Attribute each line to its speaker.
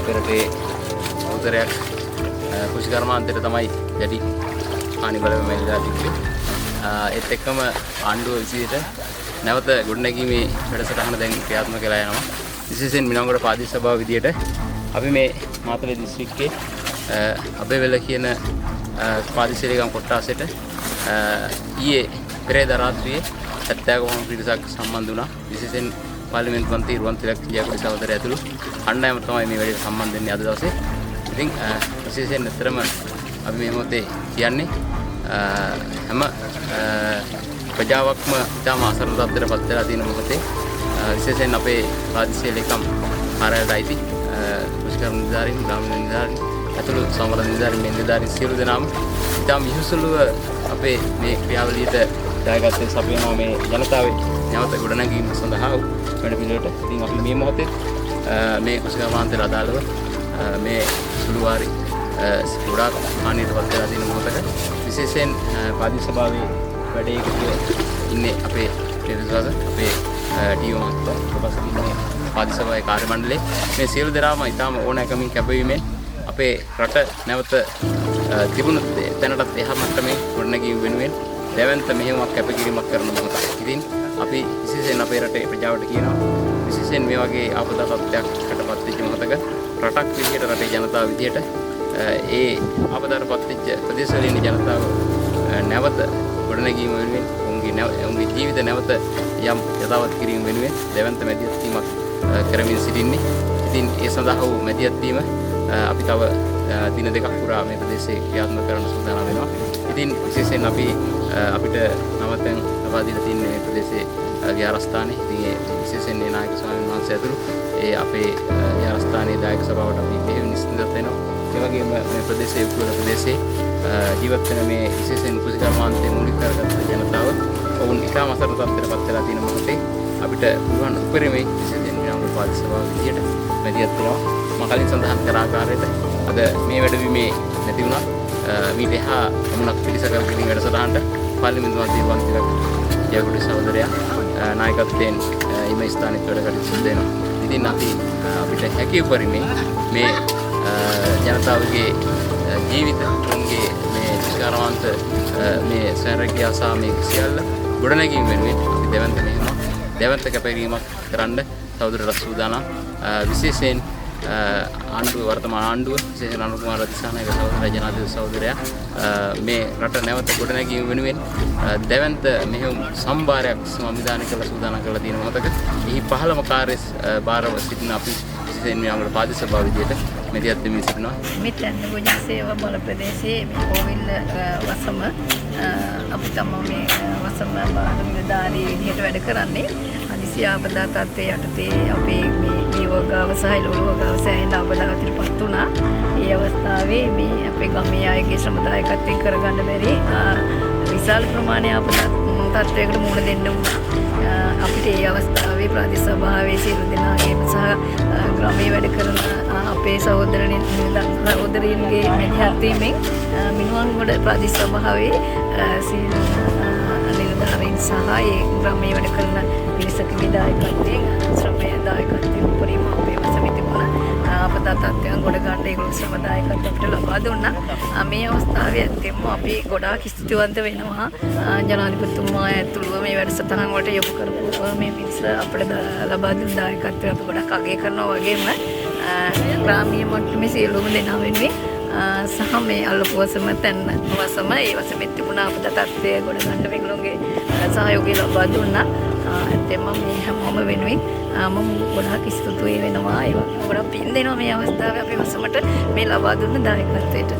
Speaker 1: අපේ රටේ බහුතරයක් කෘෂිකර්මාන්තයට තමයි දැඩි හානි බලපෑම් තිබ්බේ. ඒත් එක්කම ආණ්ඩුව විසියට නැවත ගොඩනැගීමේ වැඩසටහන දැන් ක්‍රියාත්මක වෙලා යනවා. විශේෂයෙන් මිනංගොඩ ප්‍රාදේශ සභාව විදියට අපි මේ මාතලේ දිස්ත්‍රික්කයේ අබේවෙල කියන ප්‍රාදේශීය ලේකම් කොට්ටාසෙට ඊයේ පෙරේදා රාත්‍රියේ 70ක පමණ පිරිසක් සම්බන්ධ වුණා. විශේෂයෙන් පාර්ලිමේන්තු මන්ත්‍රී රුවන් තිලක් ජයකොඩි සහෝදරය ඇතුළු කණ්ඩායම තමයි මේ වැඩේට සම්බන්ධ වෙන්නේ අද දවසේ. ඉතින් විශේෂයෙන් ඇත්තටම අපි මේ මොහොතේ කියන්නේ හැම ප්‍රජාවක්ම ඉතාම අසරණ තත්ත්වයට පත් වෙලා තියෙන මොහොතේ විශේෂයෙන් අපේ ප්‍රාදේශීය ලේකම් කාර්යාලයට අයිති කෘෂිකර්ම නිලධාරීන්, ග්‍රාමීණ නිලධාරීන් ඇතුළු සංවර්ධන නිලධාරීන්, මේ නිලධාරීන් සියලු දෙනාම ඉතාම ඉහසුළුව අපේ මේ ක්‍රියාවලියට දායකත්වයෙන් සපයනවා මේ ජනතාවේ නැවත ගොඩනැගීම සඳහා වැඩ පිළිවෙලට. ඉතින් අපි මේ මොහොතේ මේ කෘෂිකර්මාන්තයට අදාළව මේ සුළු වාරි ගොඩාක් හානියට පත් වෙලා තියෙන මොහොතක විශේෂයෙන් ප්‍රාදේශ සභාවේ වැඩේ එකතුව ඉන්නේ අපේ මේ විශ්වාස අපේ ඩීඕ මහත්තයා, ඊට පස්සේ ඉන්නේ ප්‍රාදේශ සභාවේ කාර්ය මණ්ඩලයේ මේ සියලු දෙනාම ඉතාම ඕනෑකමින් කැපවීමෙන් අපේ රට නැවත තිබුණු තැනටත් එහා මට්ටමේ ගොඩනැගීම වෙනුවෙන් දැවැන්ත මෙහෙයුමක් කැපකිරීමක් කරන මොහොතක්. ඉතින් අපි විශේෂයෙන් අපේ රටේ ප්‍රජාවට කියනවා විශේෂයෙන් මේ වගේ ආපදා තත්ත්වයක් යටපත් වෙච්ච මොහොතක රටක් විදිහට රටේ ජනතාව විදිහට ඒ ආපදාට පත් වෙච්ච ප්‍රදේශවල ඉන්න ජනතාව නැවත ගොඩනැගීම වෙනුවෙන් ඔවුන්ගේ ජීවිත නැවත යම් යථාවත් කිරීම වෙනුවෙන් දැවැන්ත මැදිහත් වීමක් කරමින් සිටින්නේ. ඉතින් ඒ සඳහා වූ මැදිහත් වීම අපි තව දින දෙකක් පුරා මේ ප්‍රදේශයේ ක්‍රියාත්මක කරන්න සූදානම් වෙනවා. ඉතින් විශේෂයෙන් අපි අපිට නවතෙන් ලබා දීලා තියෙන මේ ප්‍රදේශයේ විහාරස්ථානයේ. ඉතින් ඒ විශේෂයෙන් මේ නායක ස්වාමීන් වහන්සේ ඇතුළු ඒ අපේ විහාරස්ථානයේ දායක සභාවට අපි බෙහෙවින් ස්තුතිවන්ත වෙනවා. ඒ වගේම මේ ප්‍රදේශයේ උතුර ප්‍රදේශයේ ජීවත් වෙන මේ විශේෂයෙන් කෘෂිකර්මාන්තයේ මූලික කරගත්ත ජනතාව ඔවුන් ඉතාම අසරණ තත්ත්වයට පත් වෙලා තියෙන මොහොතේ අපිට පුළුවන් උපරිමයෙන් විශේෂයෙන් මිනංගොඩ ප්‍රාදේශ සභාව විදියට මැදිහත් වෙනවා. මම කලින් සඳහන් කර ආකාරයට අද මේ වැඩබිමේ නැති වුණා මීට එහා අමුණක් පිළිසකර කිරීම වැඩසටහනට පාර්ලිමේන්තු මන්ත්‍රී රුවන් තිලක් ජයකොඩි සහෝදරයා නායකත්වයෙන් එම ස්ථානෙත් වැඩ කටයුතු සිදු වෙනවා. ඉතින් අපි අපිට හැකි උපරිමයෙන් මේ ජනතාවගේ ජීවිත ඔවුන්ගේ මේ කෘෂිකර්මාන්ත මේ ස්වයං රැකියාව සහ මේ සියල්ල ගොඩනැගීම වෙනුවෙන් අපි දැවැන්ත මෙහෙයුමක් දැවැන්ත කැපකිරීමක් කරන්න තවදුරටත් සූදානම්. විශේෂයෙන් ආණ්ඩුව වර්තමාන ආණ්ඩුව විශේෂයෙන් අනුර කුමාර දිසානායක සහෝදරයා ජනාධිපති සහෝදරයා මේ රට නැවත ගොඩනැගීම වෙනුවෙන් දැවැන්ත මෙහෙයුම් සම්භාරයක් සංවිධානය කරලා සූදානම් කරලා තියෙන මොහොතක එහි පහළම කාර්ය භාරව සිටින අපි විශේෂයෙන් මිනංගොඩ ප්‍රාදේශ සභාව විදියට මැදිහත් වෙමින් සිටිනවා.
Speaker 2: මේ චන්දභෝජන සේවා බල ප්‍රදේශයේ මේ කෝවිල් වසම අපි තමයි මේ වසම බාර නිලධාරී විදිහට වැඩ කරන්නේ. හදිසි ආපදා තත්ත්වයේ යටතේ අපේ මේ වගාව සහ එළවලු වගාව සෑහෙන ආපදාවකට පත් වුණා. ඒ අවස්ථාවේ මේ අපේ ගමේ අයගේ ශ්‍රමදායකත්වයෙන් කරගන්න බැරි විශාල ප්‍රමාණයක් ආපදා තත්ත්වයකට මුහුණ දෙන්න වුණා. අපිට ඒ අවස්ථාවේ ප්‍රාදේශ සභාවේ සියලු දෙනාගේම සහ ග්‍රාමයේ වැඩ කරන අපේ සහෝදරීන්ගේ මැදිහත් වීමෙන් මිනුවන්ගොඩ ප්‍රාදේශ සභාවේ සියලු නිලධාරීන් සහ ඒ ග්‍රාමයේ වැඩ කරන පිරිසකගේ දායකත්වයෙන් ශ්‍රමය දායකත්වයෙන් උපරිම අපේ වසමේ තිබුණ ආපදා තත්ත්වයන් ගොඩ ගන්න ඒගොල්ලෝ ශ්‍රම දායකත්වය අපිට ලබා දුන්නා. මේ අවස්ථාවේ ඇත්තෙන්ම අපි ගොඩාක් ස්තුතිවන්ත වෙනවා ජනාධිපතිතුමා ඇතුළුව මේ වැඩසටහන් වලට යොමු කරපු මේ පිරිස අපිට ලබා දුන් දායකත්වය අපි ගොඩක් අගය කරනවා වගේම ග්‍රාමීය මට්ටමේ සියලුම දෙනා වෙනුවෙන් සහ මේ අල්ලපු වසම තැන් වසම ඒ වසමෙත් තිබුණ ආපදා තත්ත්වය ගොඩ ගන්න මේගොල්ලෝගේ සහයෝගය ලබා දුන්නා. ඇත්තෙන්ම මේ හැමෝම වෙනුවෙන් මම ගොඩාක් ස්තුතියි වෙනවා. ඒ වගේම ගොඩක් පින් දෙනවා මේ අවස්ථාවේ අපේ වසමට මේ ලබා දුන්න දායකත්වයට.